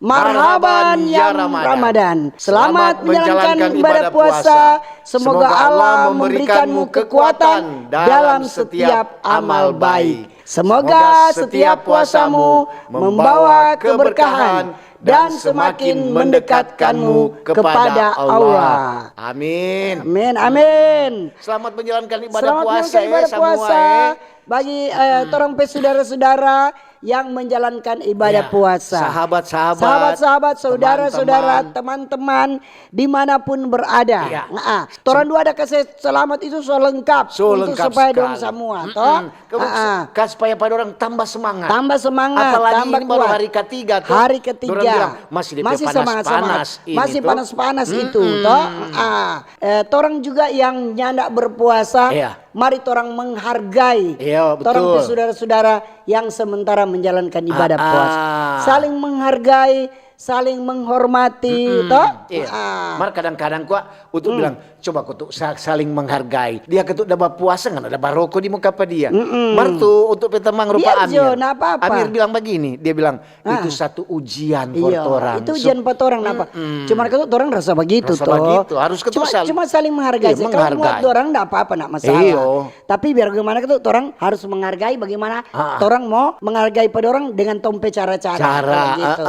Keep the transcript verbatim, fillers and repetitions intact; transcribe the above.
Marhaban ya Ramadan. Selamat menjalankan ibadah puasa. Semoga Allah memberikanmu kekuatan dalam setiap amal baik. Semoga setiap puasamu membawa keberkahan dan semakin mendekatkanmu kepada Allah. Amin. Amin, amin. Selamat menjalankan ibadah puasa, eh, semua, eh. Bagi, eh, torang pe sudara-sudara yang menjalankan ibadah puasa. Sahabat-sahabat, saudara-saudara, teman-teman, dimanapun berada. Iya. Torang dua ada kase selamat itu so lengkap. So lengkap sekali. Untuk supaya dong samua, toh? Kas supaya pa dorang tambah semangat. Tambah semangat, tambah kuat. Apalagi ini baru hari ketiga, toh. Hari ketiga. Dorang bilang, masih depe panas-panas ini, toh. Masih panas-panas itu, toh? Eh, torang juga yang nyanda berpuasa, mari torang menghargai torang pe sudara-sudara yang sementara menjalankan ibadah puasa. Saling menghargai, saling menghormati, toh? Iya. Mar kadang-kadang kwa untuk bilang, coba ko tu sa-, saling menghargai. Dia ko tu da bapuasa, ngana da baroko di muka pa dia. Mar tu untuk pe tamang rupa Amir. Biar jo, nda apa-apa. Amir bilang bagini, dia bilang, itu satu ujian for torang. Itu ujian pa torang, napa? Cuman ko tu torang rasa bagitu, toh. Rasa bagitu, harus ko tu saling. Cuma saling menghargai. Iya, menghargai. Kalau buat dorang nda apa-apa, nda masalah. Iyo. Tapi biar bagimana ko tu, torang harus menghargai bagimana torang mo menghargai pa dorang dengan tong pe cara-cara. Cara, gitu.